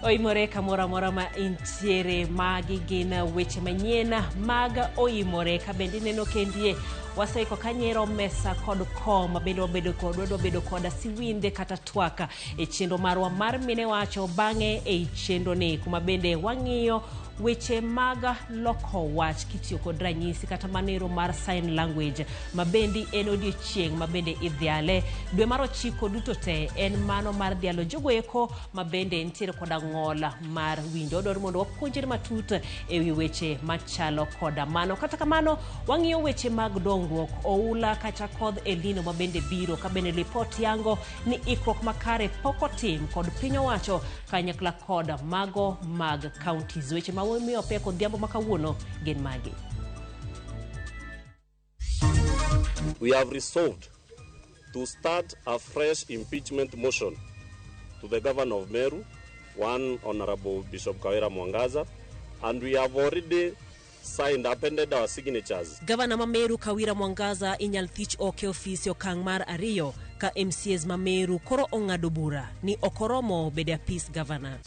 Oimore kamoro amora ma intiere. Magi gin weche manyien mag Oimore. Ka bende ineno kendie waseiko kanyero mesa kod kom, bende wabedo kod wadwa bedo koda siwinde kata twak e chenro marwa mar mine wacho bang'e ei chenro ni, kuma bende wang'iyo weche mag loko wach kitiyo kod ranyisi kata manero mar sign language, ma bendi en odiochieng' ma bende idhiale dwe mar 9 duto te, en mano mar dhialo jogo eko ma bende nitiere koda ng'ol mar winjo. Wadwaro mondo wapuonjre matut e wi weche machalo koda mano. Kata kamano wang'iyo weche mag dongruok, oula kata kodh El Nino ma bende biro, ka bende lipot yango ni ikruok makare pok otim kod piny owacho kanyakla kod mago mag counties. Weche ma wamiyo pek odhiambo ma kawuono gin magi. We have resolved to start a fresh impeachment motion to the governor of Meru, one Honorable Bishop Kawira Mwangaza, and we have already signed, appended our signatures. Gavana ma Meru Kawira Mwangaza inyal thich oko e ofis e okang' mar 2 ka MCAs ma Meru koro ong'ado bura ni ok oromo bedo e apis gavana.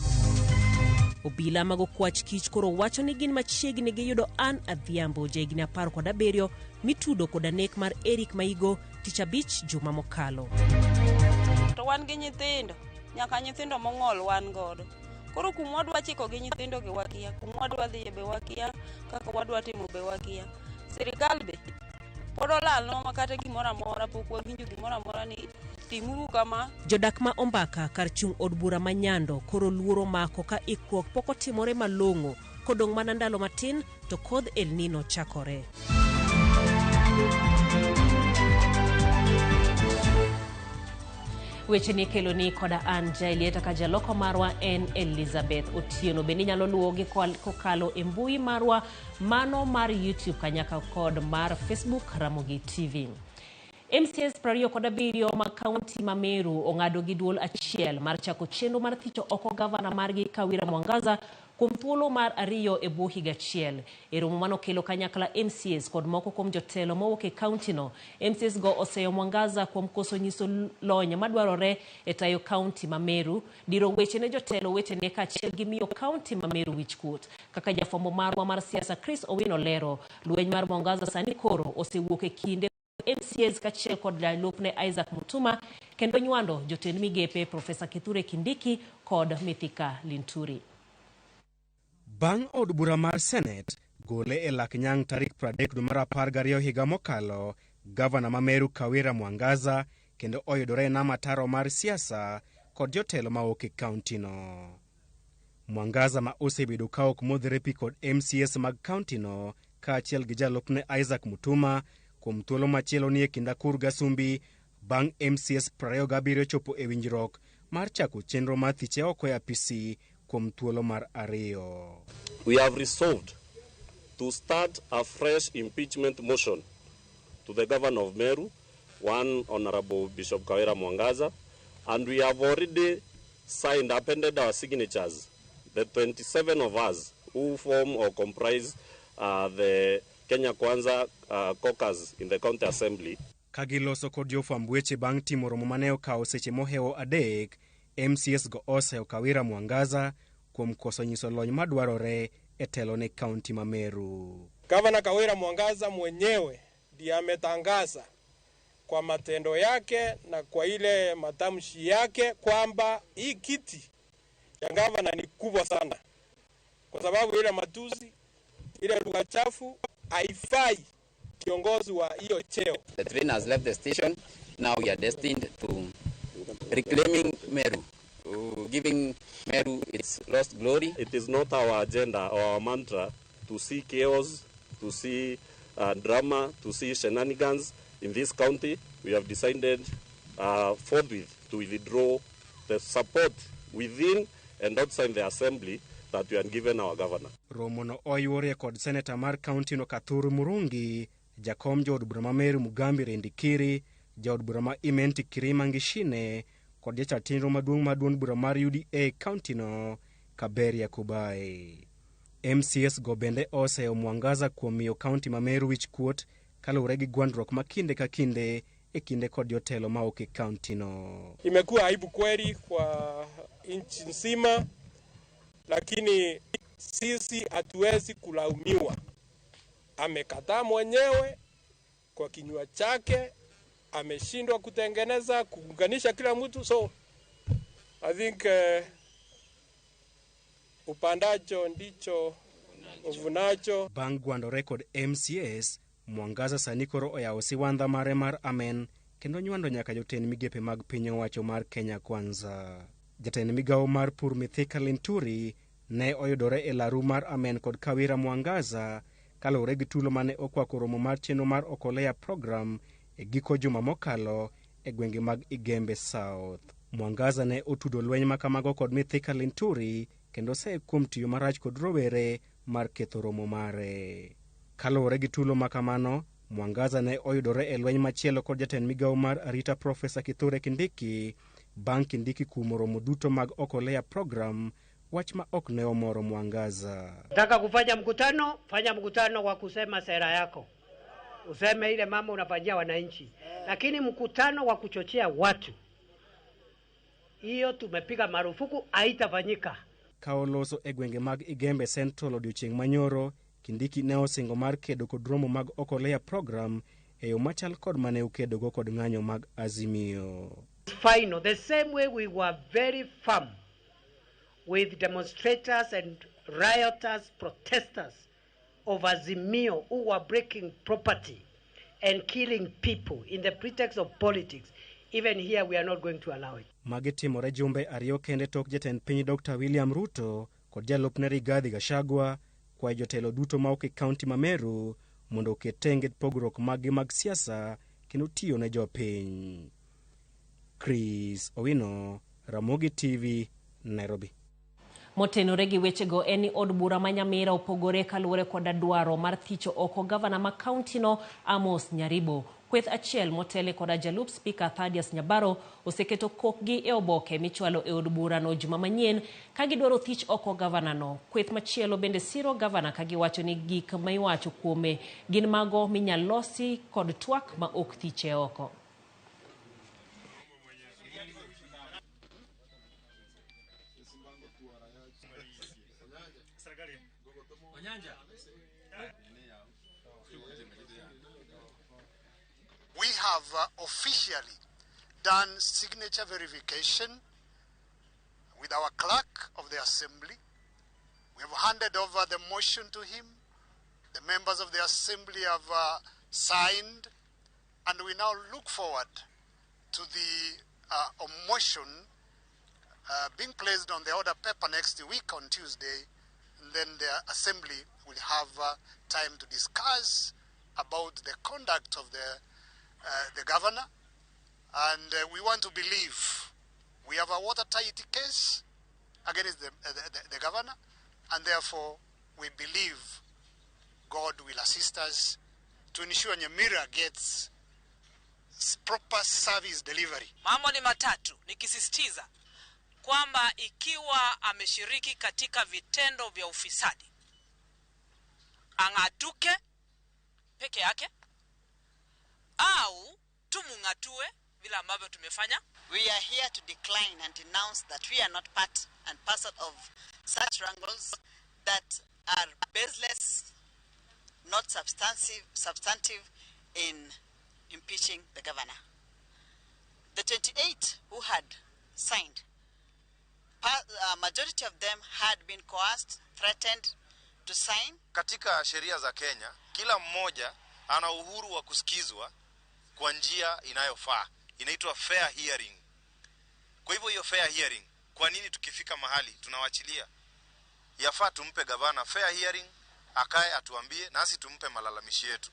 Obila mag okwach kich koro wacho ni gin machiegni gi yudo Ann Adhiambo, jahigni 17, mitudo koda nek mar Eric Maigo tich abich juma mokalo. To wan gi nyithindo, nyaka nyithindo mong'ol wan godo. Koro kuma wadwa chiko gi nyithindo gi wakia, kuma wadwa dhiye be wakia, kaka wadwa timo be wakia. Sirikal be pod olalnwa ma kata gimoro amora pok wawinjo gimoro amora ni timuru kama. Jodak ma Ombaka kar chung' od bura ma Nyando koro luoro mako ka ikruok pok otimore malong'o kodong' mana ndalo matin to kodh El Nino chakore. Weche ni kelo ni koda an Jaelieta ka jaloko marwa en Elizabeth Otieno. Bende inyalo luwogi kokalo e mbui marwa mano mar YouTube kanyaka kod mar Facebook Ramogi TV. MCAs 27 mag kaunti ma Meru ong'ado gi duol achiel mar chako chenro mar thicho oko gavana margi Kawira Mwangaza kuom thuolo mar 2 e bwo higa achiel. E romo manokelo kanyakla MCAs kod moko kuom jotelo mowuok e kaunti no, MCAs go oseyo Mwangaza kuom koso nyiso lony madwarore e tayo kaunti ma Meru, diro weche ne jotelo wetene kaachiel gi miyo kaunti ma Meru wichkuot. Kaka jafwambo marwa mar siasa Chris Owino lero, lweny mar Mwangaza sani koro osewuok e kinde MCAs kaachiel kod jalupne Isaac Mutuma kendo nywando jotend migepe Profesa Kithure Kindiki kod Mithika Linturi. Bang' od bura mar Senate gole e lak nyang' tarik 30 dwe mar 12 higa mokalo, gavana ma Meru Kawira Mwangaza kendo oyudore e nam ataro mar siasa kod jotelo mawuok e kaunti no. Mwangaza ma osebedo ka ok modhre pi kod MCAs mag kaunti no kaachiel gi jalupne Isaac Mutuma kuom thuolo machielo ni e kind akur gasumbi bang' MCAs 27 chopo e winjruok mar chako chenro mar thiche oko e apisi kuom thuolo mar 2. We have resolved to start a fresh impeachment motion to the governor of Meru, one Honorable Bishop Kawira Mwangaza, and we have already signed, appended our signatures, the 27 of us who form or comprise the Kenya Kwanza caucus in the county assembly. Ka giloso kod jofwamb weche bang' timo romo mane okawo seche mohewo 3, MCAs go oseyo Kawira Mwangaza kuom koso nyiso lony madwarore e telo ne kaunti ma Meru. Gavana Kawira Mwangaza mwenyewe ndiye ametangaza kwa matendo yake na kwa ile matamshi yake kwamba hii kiti ya gavana ni kubwa sana, kwa sababu ile matusi, ile lugha chafu haifai kiongozi wa hiyo cheo. The train has left the station. Now we are destined to reclaiming Meru, giving Meru its lost glory. It is not our agenda or our mantra to see chaos, to see drama, to see shenanigans in this county. We have decided forthwith to withdraw the support within and outside the assembly that we had given our governor. Romo no oyuorie kod seneta mar kaunti no Kathuru Murungi, jakom jood bura ma Meru Mugambi Rindikiri, jaod bura ma Imenti Kirima Ngishine kod jachat chenro maduong' mar duond bura mar UDA kaunti no Kaberia Kubai. MCAs go bende oseyo Mwangaza kuom miyo kaunti ma Meru wich kuot kaluwore gi gwandruok ma kinde ka kinde e kinde kod jotelo mawuok e kaunti no. Imekuwa aibu kweli kwa nchi nzima. Lakini sisi hatuwezi kulaumiwa. Amekataa mwenyewe kwa kinywa chake, ameshindwa kutengeneza kuunganisha kila mtu, so I think upandacho ndicho uvunacho. Bang' gwandore kod MCAs, Mwangaza sani koro oyawo siwandha mare mar amen kendo nywando nyaka jotend migepe mag piny owacho mar Kenya Kwanza. Jatend migawo mar pur Mithika Linturi ne oyudore e laru mar amen kod Kawira Mwangaza kaluwore gi tulo mane okwako romo mar chenro mar Okolea program e giko juma mokalo e gwenge mag Igembe South. Mwangaza ne otudo lweny makamago kod Mithika Linturi kendo oseye kuom tiyo marach kod rowere mar ketho romo mare. Kaluwore gi tulo makamano, Mwangaza ne oyudore e lweny machielo kod jatend migawo mar arita Profesa Kithure Kindiki bang' Kindiki kumo romo duto mag Okolea program, wach ma ok ne omoro Mwangaza. Nataka kufanya mkutano, fanya mkutano wa kusema sera yako, useme ile mambo unafanyia wananchi, lakini mkutano wa kuchochea watu, hiyo tumepiga marufuku, haitafanyika. Ka oloso e gwenge mag Igembe Central odiochieng' manyoro, Kindiki ne osingo mar kedo kod romo mag Okolea program e yo machal kod mane okedogo kod ng'anyo mag Azimio. Final, the same way we were very firm with demonstrators and rioters, protesters of Azimio who were breaking property and killing people in the pretext of politics. Even here we are not going to allow it. Magi timore jumbe ariyo kende tok jatend piny Dr. William Ruto kod jalupne Rigathi Gachagua kwayo jotelo duto ma ok e kaunti ma Meru mondo oket tenge pogruok maggi mag siasa kendo tiyo ne jopiny. Chris Owino, Ramogi TV, Nairobi. Motenore gi wechego en ni od bura ma Nyamira opogore kaluwore koda dwaro mar thicho oko gavana ma kauntino Amos Nyaribo. Kweth achiel motele koda jalup spika Thadius Nyabaro oseketo kokgi e oboke michwalo e od burano juma manyien ka gidwaro thich oko gavanano. Kweth machielo bende siro gavana ka giwacho ni gik ma iwacho kuome gin mago minyal losi kod twak ma ok thiche oko. We have officially done signature verification with our clerk of the assembly. We have handed over the motion to him. The members of the assembly have signed, and we now look forward to the motion being placed on the order paper next week on Tuesday. And then the assembly will have time to discuss about the conduct of the governor, and we want to believe we have a watertight case against the governor, and therefore we believe God will assist us to ensure Nyamira gets proper service delivery. Mambo ni matatu, nikisisitiza kwamba ikiwa ameshiriki katika vitendo vya ufisadi, ang'atuke peke yake au tumung'atue vile ambavyo tumefanya. We are here to decline and denounce that we are not part and parcel of such wrangles that are baseless, not substantive in impeaching the governor. The 28 who had signed, majority of them had been coerced, threatened to sign. Katika sheria za Kenya, kila mmoja ana uhuru wa kusikizwa kwa njia inayofaa. Inaitwa fair hearing. Kwa hivyo hiyo fair hearing, kwa nini tukifika mahali tunawachilia? Yafaa tumpe gavana fair hearing, akae atuambie nasi tumpe malalamishi yetu.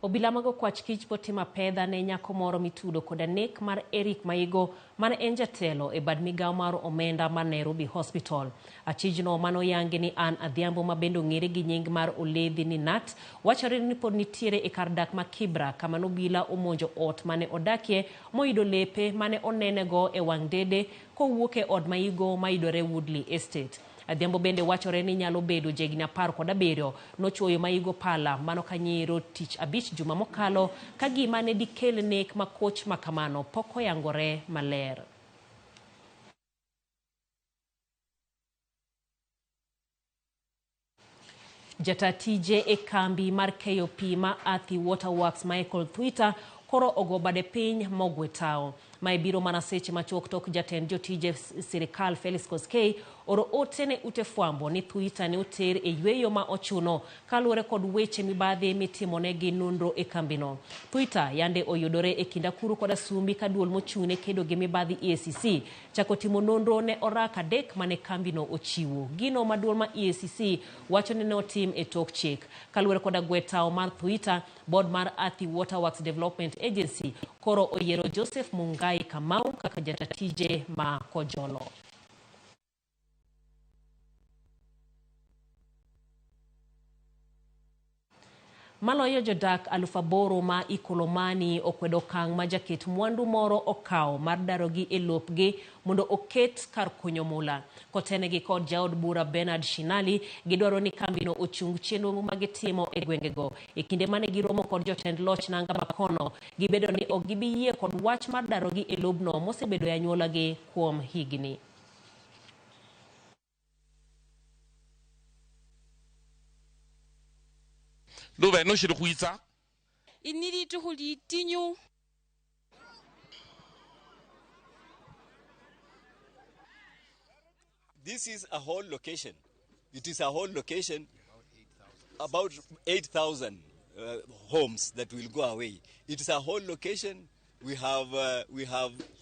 Obila mago kwach kich potimo apedha ne nyako moro mitudo koda nek mar Eric Maigo mane en jatelo e bad migawo mar omenda mar Nairobi Hospital. Achijno manoyangi ni Ann Adhiambo ma bende ong'ere gi nying mar Oledhi ni Nat wachore ni pod nitiere e kar dak ma Kibra kama nobila omonjo ot mane odakie moyudo lepe mane onenego e wang' dede kowuok e od Maigo mayudore Woodley Estate. Adhiambo bende wachore ni nyalo bedo jahigni 17 nochuoyo Maigo pala mano kanyero tich abich juma mokalo ka gima ne dikel nek makoch makamano pok oyangore maler. Jata tije e kambi mar keyo pi ma Athi Water Works Michael Thuita koro ogo bade piny mogwe tao. Mae biro mana seche machuok tok jatend jotije sirikal Felix Koskei oro ote ne ute fwambo ni Thuita ne oter e yweyo ma ochuno kaluwore kod weche mibadhi mitimonegi nonro e kambino. Thuita yande oyudore e kind akuru kod asumbi ka duol mochung'ne kedo gi mibadhi EACC chako timo nonro ne orak adek mane kambino ochiwo. Gino ma duol ma EACC wacho ni ne otim e tok chik. Kaluwore kod agwe tao mar Thuita, board mar Athi Water Works Development Agency koro oyiero Joseph Mungai Kamau kaka jata tije ma Kojolo. Maloyo jodak 8,000 ma Ikolomani okwedo okang' ma jaket mwandu moro okawo mar darogi e lopgi mondo oket kar kunyo mula. Kotenegi kod jaod bura Bernard Shinali, gidwaro ni kambino ochung chenro ma gitimo e gwengego. E kinde mane giromo kod jotend loch nanga makono, gibedo ni ok gibi yie kod wach mar darogi e lobno mosebedo e anyuolagi kuom higni. Lube no shiri kuitsa. Iniri tuhuli tinyu. This is a whole location. It is a whole location, about 8,000 homes that will go away. It is a whole location. We have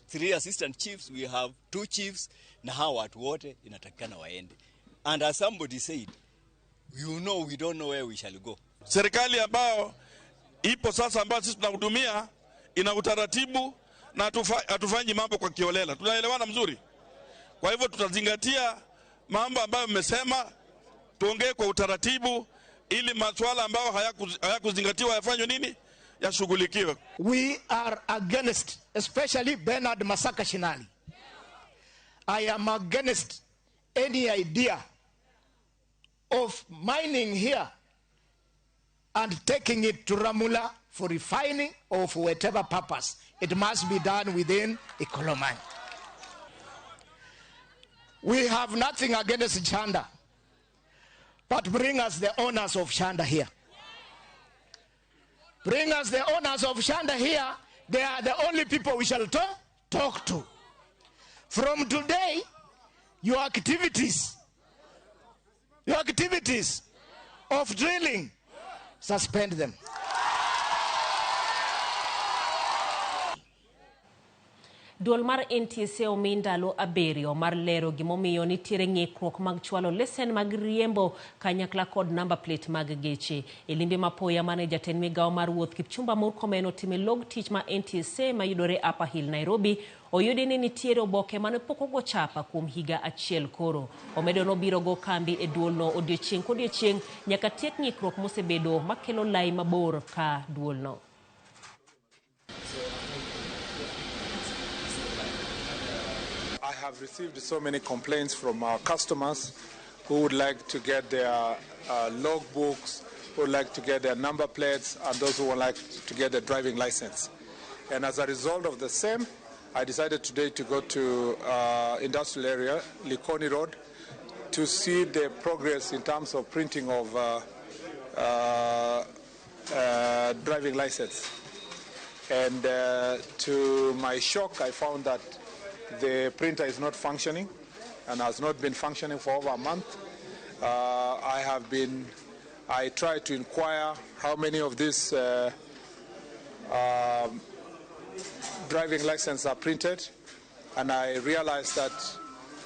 3 assistant chiefs. We have 2 chiefs. Na hawa watu wote inatakikana waende. And as somebody said, you know, we don't know where we shall go. Serikali ambayo ipo sasa ambayo sisi tunahudumia ina utaratibu na hatufanyi mambo kwa kiolela. Tunaelewana mzuri. Kwa hivyo tutazingatia mambo ambayo mmesema, tuongee kwa utaratibu ili masuala ambayo hayakuzingatiwa yafanywe nini? Yashughulikiwe. We are against, especially Bernard Masaka Shinali. I am against any idea of mining here and taking it to Ramula for refining or for whatever purpose. It must be done within Ikolomani. We have nothing against Shanda, but bring us the owners of Shanda here. Bring us the owners of Shanda here. They are the only people we shall talk to. From today, your activities of drilling, suspend them. Duol mar NTSA omi ndalo 7 mar lero gimomiyo nitiere ng'ikruok mag chwalo lesen mag riembo kanyakla kod number plate mag geche. E limbe mapoya mane jatend migawo mar wuoth Kipchumba Murkomen otime log tich ma NTSA mayudore Upper Hill, Nairobi, oyudi ni nitiere oboke mane pok ogo chapa kuom higa achiel koro. Omedo nobiro go kambi e duolno odiochieng' kodiochieng' nyaka tiek ng'ikruok mosebedo makelo lai mabor ka duolno. I have received so many complaints from our customers who would like to get their logbooks, who would like to get their number plates, and those who would like to get their driving license. And as a result of the same, I decided today to go to industrial area, Likoni Road, to see the progress in terms of printing of driving license. And to my shock, I found that the printer is not functioning and has not been functioning for over a month. I tried to inquire how many of these driving licenses are printed, and I realized that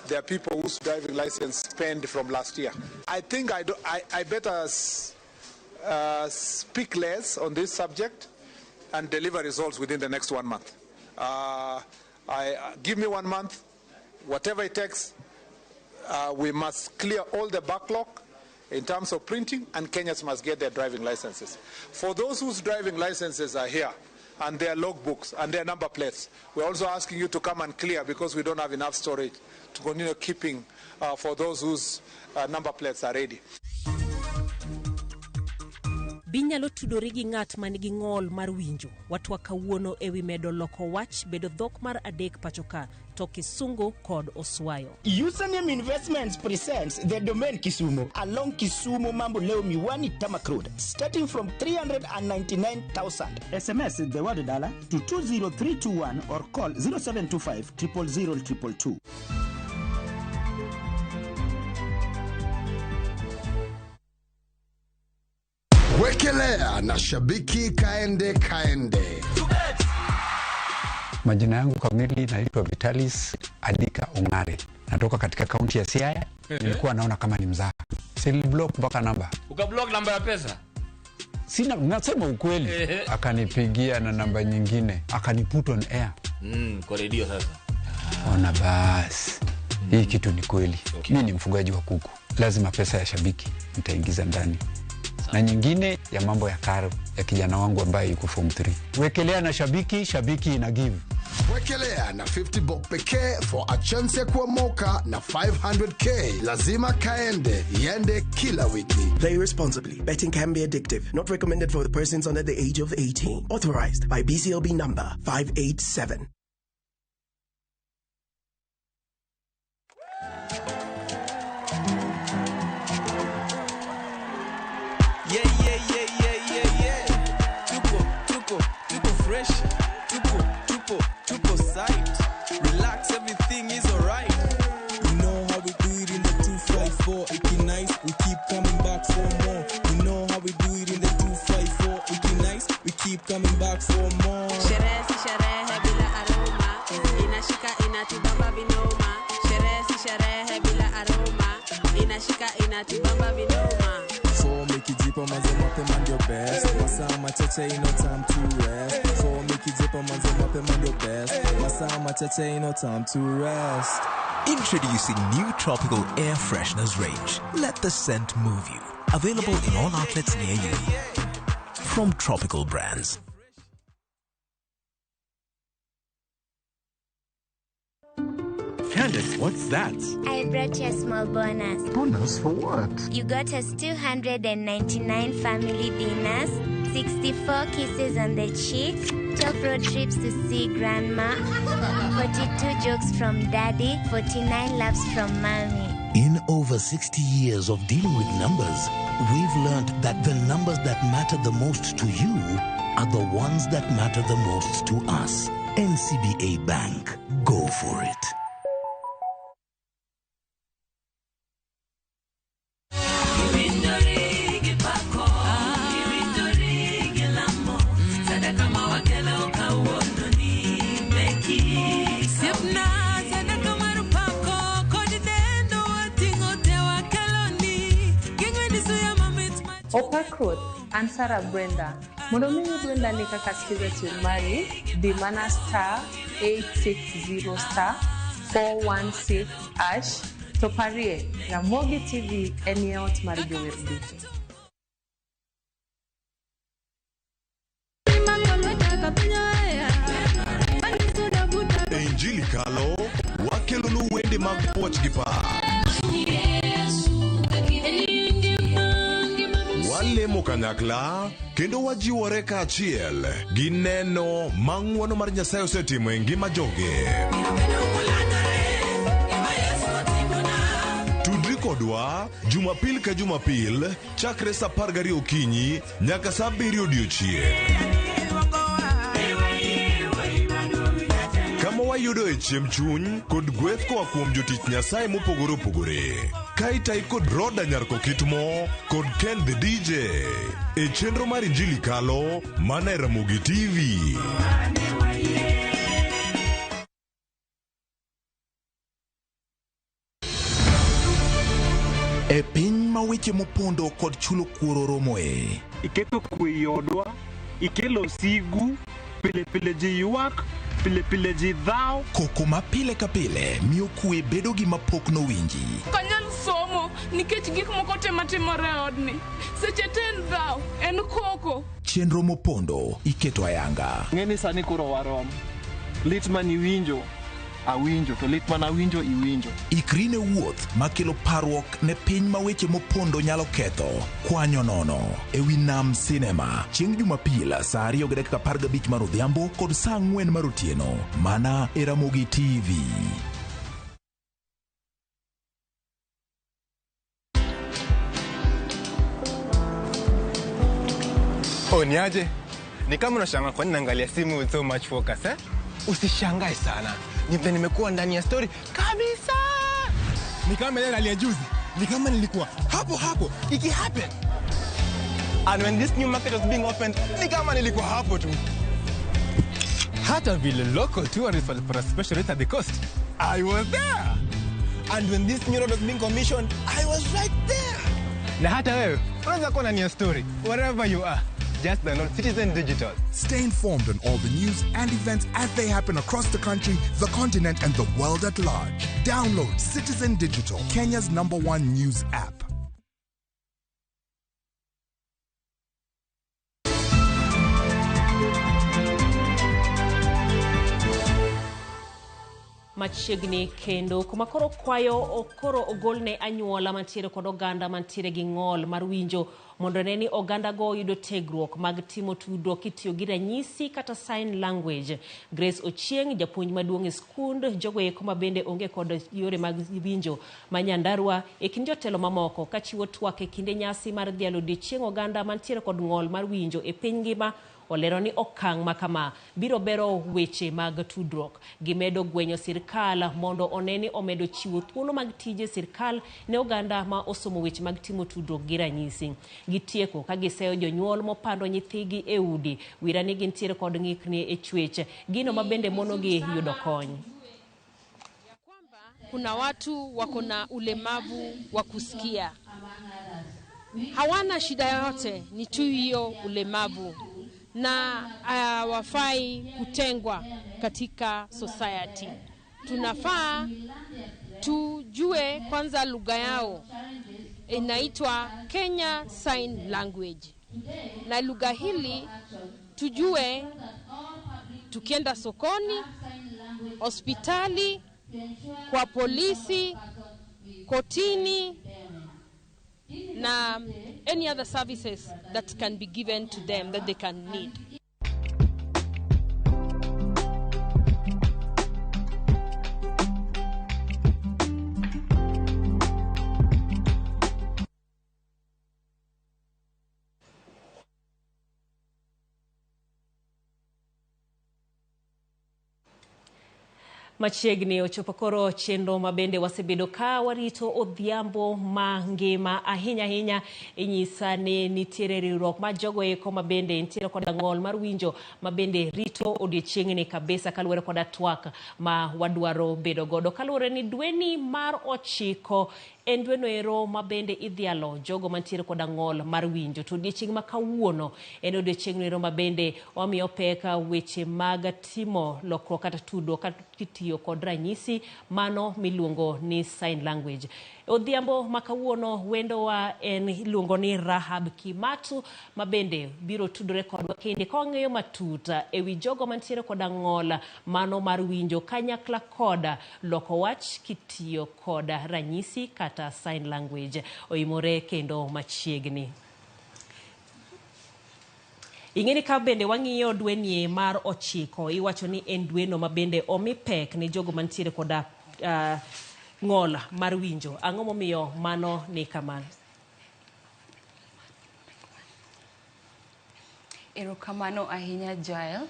there are people whose driving license spent from last year. I think I better speak less on this subject and deliver results within the next 1 month. Give me 1 month, whatever it takes, we must clear all the backlog in terms of printing, and Kenyans must get their driving licenses. For those whose driving licenses are here, and their logbooks and their number plates, we're also asking you to come and clear, because we don't have enough storage to continue keeping for those whose number plates are ready. Binyalo tudori gi ng'at ma nigi ng'ol mar winjo. Watwak kawuono e wi medo loko wach bedo dhok mar adek pachoka to Kisungu kod Oswayo. Username Investments presents the Domain Kisumu along Kisumu Mamboleo Miwani Tarmac Road, starting from 399,000. SMS the word dollar to 20321 or call 0725 000 222. Wekelea na shabiki kaende kaende. Majina yangu kamili naitwa Vitalis Adika Ongare, natoka katika kaunti ya Siaya. Nilikuwa naona kama ni mzaha, siliblock mpaka namba. Ukablock namba ya pesa? Sina, nasema ukweli. Akanipigia na namba nyingine, akaniput on air Kwa redio sasa. Ona basi, hii kitu ni kweli. Mi ni mfugaji wa kuku, lazima pesa ya shabiki nitaingiza ndani na nyingine ya mambo ya karo ya kijana wangu ambaye yuko form 3. Wekelea na shabiki, shabiki ina give. Wekelea na 50 bob pekee for a chance ya kuomoka na 500k. Lazima kaende, iende kila wiki. Play responsibly. Betting can be addictive. Not recommended for persons under the age of 18. Authorized by BCLB number 587. Yeah, yeah, yeah, yeah, yeah, yeah. Tuko, tuko, tuko fresh. Tuko, tupo, tupo site. Relax, everything is alright. You know how we do it in the 254. Iki nice, we keep coming back for more. You know how we do it in the 254. Iki nice, we keep coming back for more. Sherehe si sherehe bila aroma, inashika inatubamba vinoma. Sherehe si sherehe bila aroma, inashika inatubamba vinoma. For mikijipa manze mapema ndio best. Masaa machache ino time to rest. For mikijipa manze mapema ndio best. Masaa machache ino time to rest. Introducing new tropical air fresheners range. Let the scent move you. Available in all outlets near you. From Tropical Brands. Candace, what's that? I brought you a small bonus. Bonus for what? You got us 299 family dinners, 64 kisses on the cheek, 12 road trips to see grandma, 42 jokes from daddy, 49 laughs from mommy. In over 60 years of dealing with numbers, we've learned that the numbers that matter the most to you are the ones that matter the most to us. NCBA Bank. Go for it. Opak Ruoth, an Sarah Brenda. Mondo mi iyud wendani kaka sikiza tune mari, di mana star 860 star 416 hash to parie Ramogi TV en e ot mar jower duto. E Injili Kalo, wakelonu wende mag puoch gi pak. Walemo kanyakla kendo wajiwore kaachiel gi neno ma ng'wono mar Nyasaye osetimo e ngima joge. Tudri kodwa Jumapil ka Jumapil chakre saa 12 okinyi nyaka saa 7 odiochieng'. Kama wayudoe chiemb chuny kod gweth koa kuom jotich Nyasaye mopogore opogore. Kaitai kod Roda Nyar Kokitmo kod Ken the DJ e chenro mar Injili Kalo mana e Ramogi TV. E piny ma weche mopondo kod chulo kuoro romoe. Iketho kwe e odwa, ikelo sigu, pile pile ji ywak, pile pile ji dhaw. Koko ma pile ka pile miyo kwe bedo gima pok nowinji. Ok anyal somo nikech gik moko te matimore e odni. Seche te en dhaw, en koko. Chenro mopondo iketo ayanga. Ng'eni sani koro warom. Lit maniwinjo Awinjo to lit mana awinjo iwinjo. Ikri ne wuoth makelo parruok ne piny ma weche mopondo nyalo ketho. Kwanyo nono e wi Nam Cinema chieng' Jumapil saa 2:15 mar odhiambo kod saa 4 mar otieno mana e Ramogi TV. Oh, niaje? Ni kama unashangaa kwa nini naangalia simu with so much focus, eh? Usishangae sana. Ni vile nimekuwa ndani ya story kabisa. Ni kama ile hali ya juzi. Ni kama nilikuwa hapo hapo iki happen. And when this new market was being opened, ni kama nilikuwa hapo tu. Hata vile local tourists walipata special rate at the coast. I was there. And when this new road was being commissioned, I was right there. Na hata wewe unaweza kuwa ndani ya story wherever you are. Just download Citizen Digital. Stay informed on all the news and events as they happen across the country, the continent, and the world at large. Download Citizen Digital, Kenya's number one news app. Machiegni kendo kuma koro kwayo koro ogolne anyuola mantiere kod oganda mantiere gi ng'ol mar winjo mondo ne ni oganda go yudo tiegruok mag timo tudruok kitiyo gi ranyisi kata sign language. Grace Ochieng, japuonj maduong' e skund jogo eko ma bende onge kod yore mag winjo ma Nyandarua e kind jotelo mamoko kachiwo twak e kinde nyasi mar dhialo odiechieng oganda mantiere kod ng'ol mar winjo e piny ngima olero ni okang' ma kama biro bero weche mag tudruok. Gimedo gwenyo sirkal mondo one ni omedo chiwo thuolo mag tije sirkal ne oganda ma osomo weche mag timo tudruok gi ranyisi. Gitieko ka giseyo jonyuol mopando nyithigi e udi wira ni gintiere kod ng'ikni e chwech gino ma bende monogi yudo kony. Kuna watu wako na ulemavu wa kusikia, hawana shida yoyote, ni tu hiyo ulemavu, na hawafai kutengwa katika society. Tunafaa tujue kwanza lugha yao inaitwa Kenya Sign Language, na lugha hili tujue tukienda sokoni, hospitali, kwa polisi, kotini na any other services that can be given to them that they can need. Machiegni ochopo koro chenro mabende wasebedo ka warito odhiambo mangima ahinya ahinya inyisa ni nitiere riwruok mar jogo eko mabende nitiere koda ng'ol mar winjo mabende rito odiechieng'ni kabisa kaluwore koda twak ma wadwaro bedo godo kaluwore ni dweni mar 9 en dweno ero mabende idhialo jogo mantiere koda ng'ol mar winjo to odiechieng' ma kawuono en odiechieng' ero mabende wamiyo pek weche mag timo lokruok kata tudruok kata tiyo kod ranyisi mano miluongo ni sign language. Odhiambo ma kawuono wendowa en iluongo ni Rahab Kimatu mabende biro tudore kodwa kende ka wang'eyo matut ewi jogo mantiere koda ng'ol mano mar winjo kanyakla koda loko wach kitiyo koda ranyisi kata sign language. Oimore kendo machiegni. Ing'eni ka bende wang'iyo dweni mar 9 iwacho ni en dweno ma bende omi pek ne jogo mantiere koda ng'ol mar winjo. Ang'o momiyo mano ni kamano? Erokamano ahinya Jael.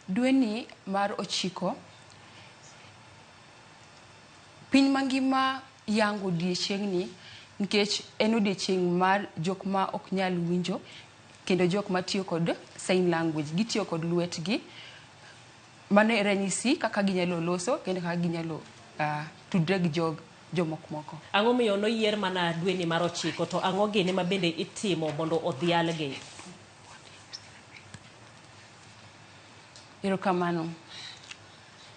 Dweni mar 9 piny mangima yango odiechieng'ni nikech en odiechieng' mar jok ma ok nyal winjo kendo jok matiyo kod sign language, gitiyo kod lwetgi. Mano e ranyisi kaka ginyalo loso kendo kaka ginyalo tudre gi jomok moko. Ang'o miyo noyier mana dweni mar 9 to ang'o gini ma bende itimo mondo odhialgi? Erokamano.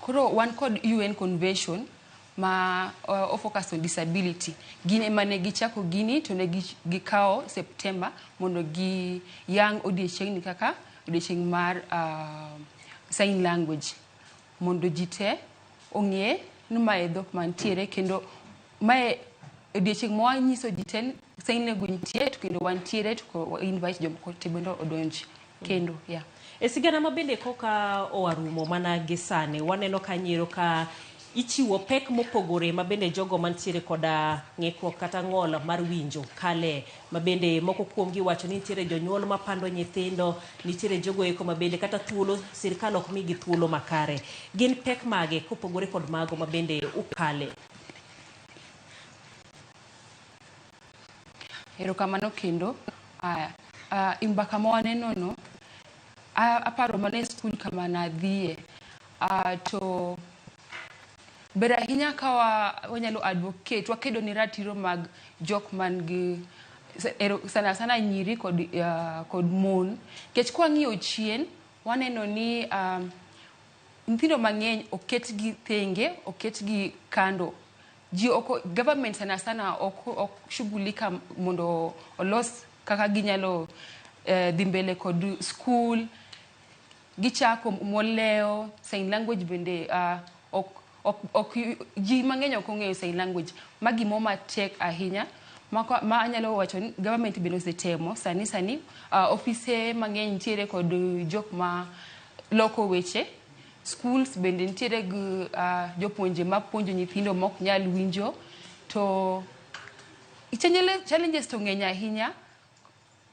Koro wan kod UN Convention ma focus on disability. Gin ema ne gichako gini to ne gikawo September mondo giyang odiechieng'ni kaka odiechieng' mar sign language mondo ji te ong'e ni mae dhok mantiere kendo mae odiochieng' ma wanyiso ji te sign language nitie to kendo wantiere to invite jomoko te bende odonj kendo yeah. E sigana ma bende koka oarumo mana gi sani, waneno ka nyiero ka ichiwo pek mopogore ma bende jogo mantiere koda ng'ikruok kata ng'ol mar winjo kale ma bende moko kuomgi wacho ni nitiere jonyuol mapando nyithindo, nitiere jogo eko ma bende kata thuolo sirikal ok migi thuolo makare. Gin pek mage kopogore kod mago ma bende ukale? Erokamano kendo. Aya, mbaka ma waneno no, aparo mana e skul kama nadhiye. To ber ahinya ka wanyalo advocate, wakedo ne ratiro mag jok man gi sana sana nyiri kod mon. Nikech kwang'iyo chien, waneno ni nyithindo mang'eny oketgi thenge, oketgi kando. Ji oko, government sana sana ok shughulika mondo olos kaka ginyalo dhi mbele kod school. Gichako moleo, sign language bende ok ji mang'eny ok ong'eyo sign language. Ma gimo matek ahinya. Ma anyalo wacho ni government bende osetemo sani ofise mang'eny nitiere kod jok ma loko weche. Schools bende nitiere gi jopuonje mapuonjo nyithindo mok nyal winjo. To challenges to ng'eny ahinya,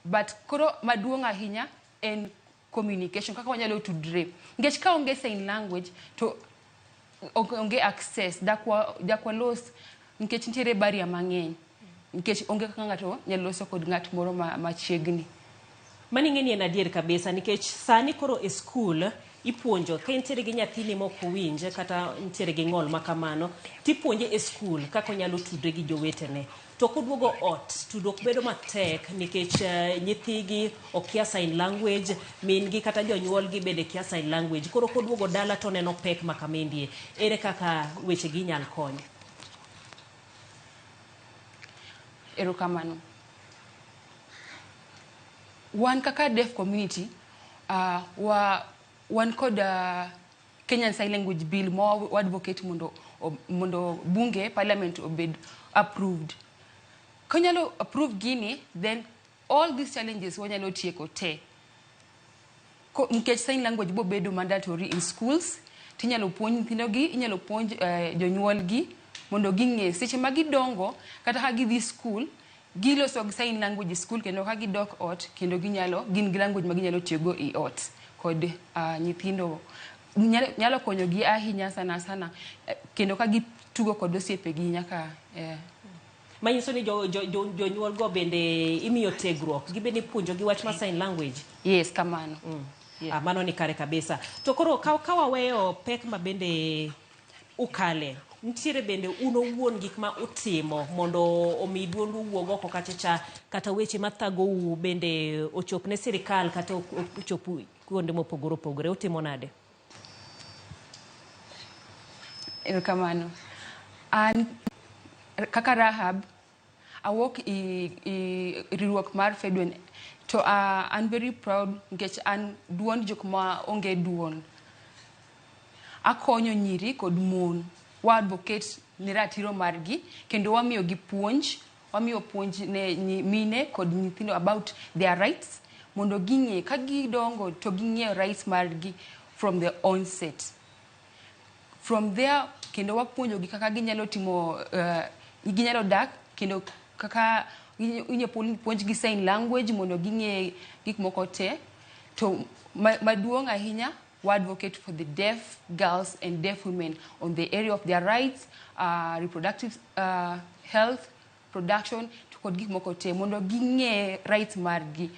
but koro maduong' ahinya en communication, kaka wanyalo tudre. Nikech ka onge sign language to onge access, dak walos nikech nitiere barrier mang'eny. Nikech onge kaka ng'ato nyalo loso kod ng'at moro machiegni. Mani ng'eni en adier kabisa nikech sani koro e skul ipuonjo ka intiere gi nyathini mok owinj kata nitiere gi ng'ol ma kamano tipuonje e skul kaka onyalo tudre gi jowetene. To koduogo ot, tudruok bedo matek nikech nyithigi okia sign language, min gi kata jonyuolgi bende kia sign language. Koro koduogo dala to oneno pek ma kamendie. Ere kaka wechegi inyal kony? Erokamano. Wan kaka deaf community, wan kod Kenyan Sign Language Bill ma wa advocate mondo bunge parliament obed approved. Konyalo approve gini, then all these challenges wanyalo tieko te. Nikech sign language bo bedo mandatory in schools, tinyalo puonj nyithindogi, inyalo puonj jonyuolgi mondo ging'e seche ma gidongo kata ka gidhi school, giloso gi sign language school kendo ka gidok ot kendo ginyalo gin gi language ma ginyalo tiyogo e ot kod nyithindo nyalo konyogi ahinya sana sana kendo ka gitugo kod osiepegi nyaka Manyiso ni jonyuol go bende imiyo tiegruok, gibende ipuonjogi wach mar sign language. Yes, kamano. Yeah. Mano ni kare kabisa. To koro ka waweyo pek ma bende ukale, nitiere bende un owuon gik ma utimo mondo omi duondu wuog oko kachacha kata weche mathagou bende ochop ne sirikal kata ochop kuonde mopogore opogore, utimo nade? Erokamano. An kaka Rahab, awuok i riwruok mar Fedwen to I'm very proud nikech an duond jok ma onge duol. Akonyo nyiri kod mon. Wa advocate ne ratiro margi kendo wamiyo gi puonj, wamiyo puonj ne mine kod nyithindo about their rights mondo ging'e ka gidongo to ging'e rights margi from the onset. From there kendo wapuonjogi kaka ginyalo timo ginyalo dak kendo kaka inyalo puonjgi sign language mondo ging'e gik moko te. To maduong' ahinya, we advocate for the deaf girls and deaf women on the area of their rights, reproductive health, production, to kod gik moko te mondo ging'e rights margi,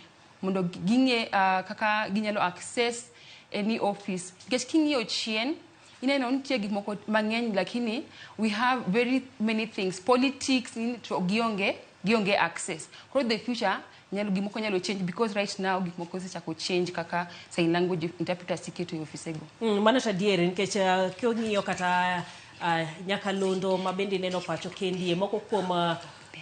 mondo ging'e kaka ginyalo access any office. Nikech king'iyo chien, ineno nitie gik moko mang'eny lakini we have very many things, politics to gionge access. Koro the future nyalo gik moko nyalo change because right now gik moko osechako change kaka sign language interpreters iketo e ofisego. Mano to adier nikech king'iyo kata nyakalondo ma bende ineno pacho kendie moko kuom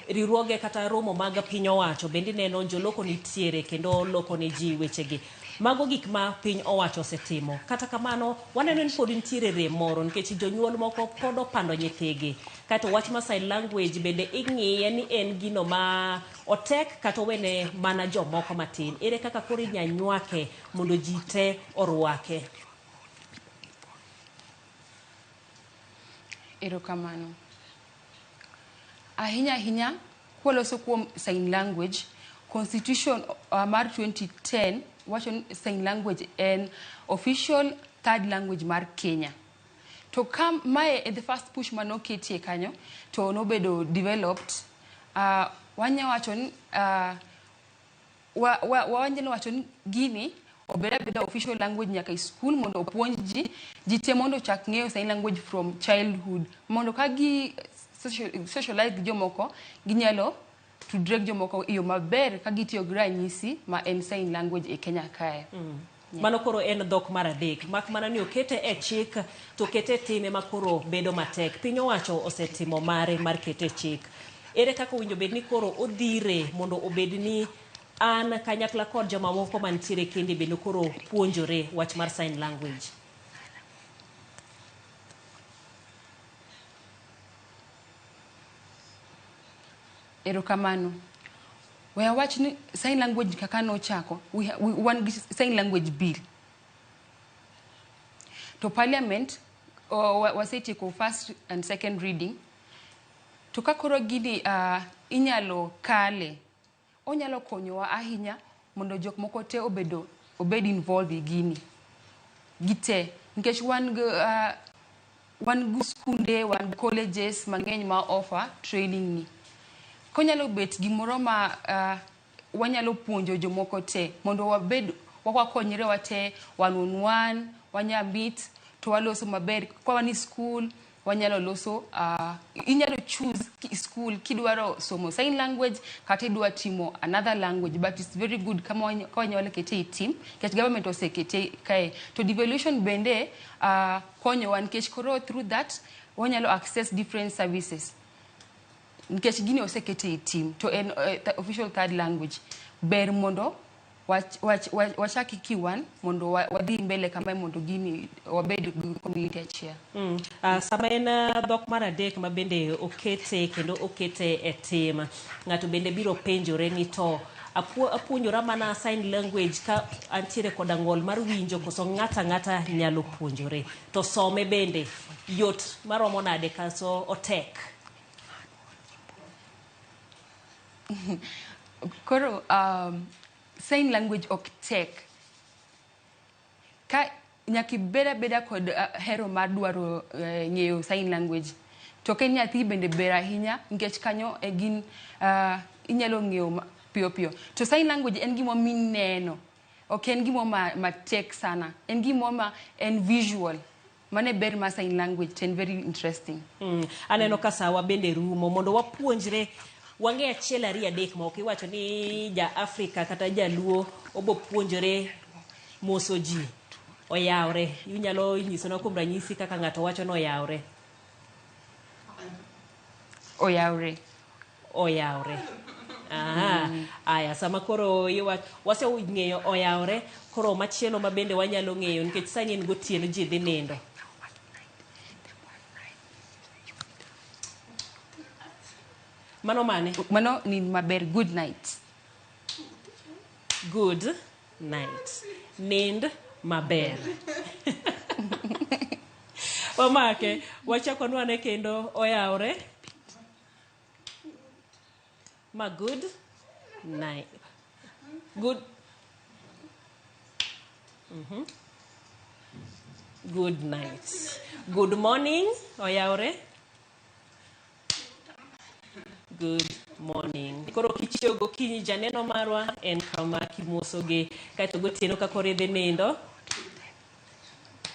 riwruoge kata romo mag piny owacho bende ineno joloko nitiere kendo loko ne ji wechegi. Mago gik ma piny owacho osetimo. Kata kamano, waneno ni pod nitiere rem moro nikech jonyuol moko pod opando nyithigi. Kaeto wach mar sign language bende ing'iye ni en gino ma otek kata owene mana jomoko matin. Ere kaka koro inya nywake mondo ji te orwake? Erokamano. Ahinya ahinya, kwaloso kuom sign language, constitution mar 2010 wacho ni sign language en official third language mar Kenya. To ka mae e the first push manoketie kanyo, to nobedo developed, wanya wacho ni wanyalo wacho ni gini obed abeda official language nyaka e school mondo opuonj ji ji te mondo ochak ng'eyo sign language from childhood mondo ka gi socialize gi jomoko ginyalo tudre gi jomoko e yo maber ka gitiyo gi ranyisi ma en sign language e Kenya kae. Yeah. Mano koro en dhok mar adek. Mak mana ni okete e chik to okete e time ma koro bedo matek. Piny owacho osetimo mare mar kete e chik. Ere kaka owinjo bed ni koro odhire mondo obed ni an kanyakla kod jomamoko mantiere kende bende koro puonjore wach mar sign language? Erokamano. We awach ni sign language kaka nochako, wan gi sign language bill. To parliament wasetieko first and second reading. To ka koro gini inyalo kale, onyalo konyowa ahinya mondo jok moko te obedo obed involved e gini. Gite. Nikech wan gi wan gi skunde, wan gi colleges mang'eny ma offer training ni. Konyalo bet gimoro ma wanyalo puonjo jomoko te mondo wabed wakonyre wate one on one, wanya meet to waloso maber. Ka wan e school, wanyalo loso, inyalo choose school kidwaro somo sign language kata idwa timo another language, but it's very good kama ka wanyalo kete e team nikech government osekete kae. To devolution bende konyowa nikech koro through that wanyalo access different services. Nikech gini osekete e team to en official third language. Ber mondo wachak kiwan mondo wadhi mbele kamae mondo gini wabed gi community achiel. Sama en dhok mar adek ma bende okete kendo okete e tim, ng'ato bende biro penjore ni to apuonjora mana sign language ka antiere koda ng'ol mar winjo koso ng'ato ang'ata nyalo puonjore? To some bende yot maromo nade kaso otek? Koro sign language ok tek. Ka nyaka ibed abeda kod hero mar dwaro ng'eyo sign language. To ka in nyathi bende ber ahinya nikech kanyo e gin inyalo ng'eyo piyo piyo. To sign language en gima mineno. Ok en gima matek sana. En gima ma en visual. Mano e ber mar sign language to en very interesting. Aneno ka sawa bende rumo mondo wapuonjre wang'e achiel ariyo adek ma ok iwacho ni ja Afrika kata jaluo obo puonjore moso ji oyawre. Inyalo nyisona kuom ranyisi kaka ng'ato wacho ni oyawre. Oyawre. Oyawre. Aha. Aya, sama koro waseng'eyo oyawre, koro machielo ma bende wanyalo ng'eyo nikech sani en gotieno ji dhi nindo. Mano mane? Mano ni maber, good night. Good night. Nind maber. Wamake, wachako nwane kendo oyawre. Ma good night. Good. Good night. Good morning, oyawre. Good morning. Koro kichiew gokinyi janeno marwa en kama kimosogi kaeto gotieno ka koro idhi nindo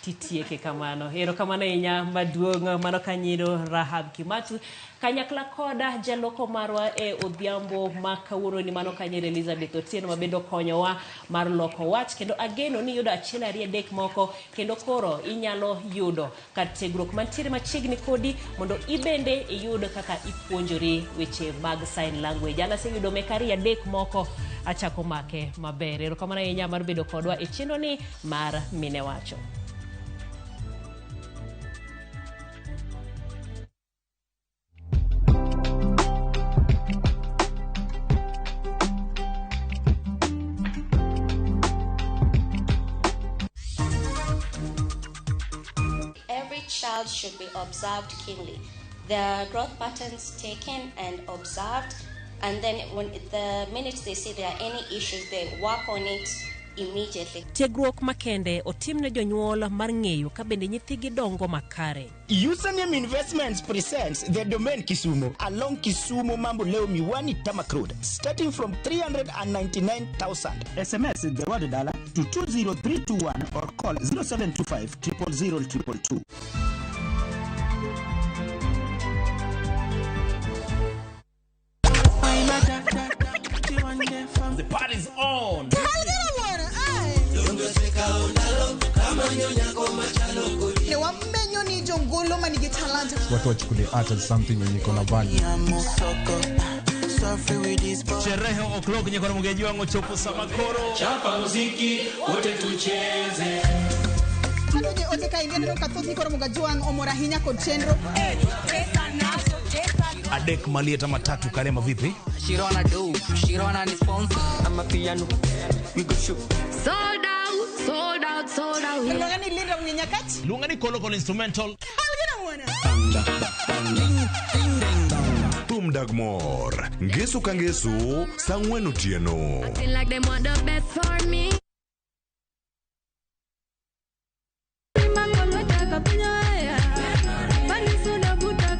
titieke kamano. Erokamano ahinya maduong' mano kanyiro Rahab Kimatu kanyakla koda jaloko marwa e odhiambo ma kawuononi mano kanyiro Elizabeth Otieno ma bende okonyowa mar loko wach kendo ageno ni iyudo achiel ariyo adek moko kendo koro inyalo yudo kar tiegruok mantiere machiegni kodi mondo ibende iyud kaka ipuonjori weche mag sign language. An aseyudo meka ariyo adek moko Achako make maber. Erokamano ahinya mar bedo kodwa e chenro ni mar Mine Wacho. Every child should be observed keenly. Their growth patterns taken and observed, and then when the minute they see there are any issues, they work on it immediately. Tiegruok makende otim ne jonyuol mar ng'eyo ka bende nyithigi dongo makare. Username Investments presents the Domain Kisumu along Kisumu Mamboleo Miwani Tamak Road, starting from 399,000. SMS the word dollar to 20321 or call 0725 000 222. The party's on. Ne wamenyo ni jongolo manigi talanta. Watu wachukulie art as something yenye iko na value. Sherehe o'clock nyakoro mugeji wangu chopo samakoro. Chapa muziki wote tucheze. Kano je ote ka ingia neno kathoth ni koro Mugajuang omor ahinya kod chenro. Adek malieta matatu Karema vipi? Shirona do, Shirona ni sponsor. I'm a piano. We go show. Sold out, sold out, sold out. Luonga ni Linda Mnyenyakach. Luonga ni Kolo Kolo instrumental. Thum dag mor ngeso ka ngeso saa ang'wen otieno. Acting like they want the best for me.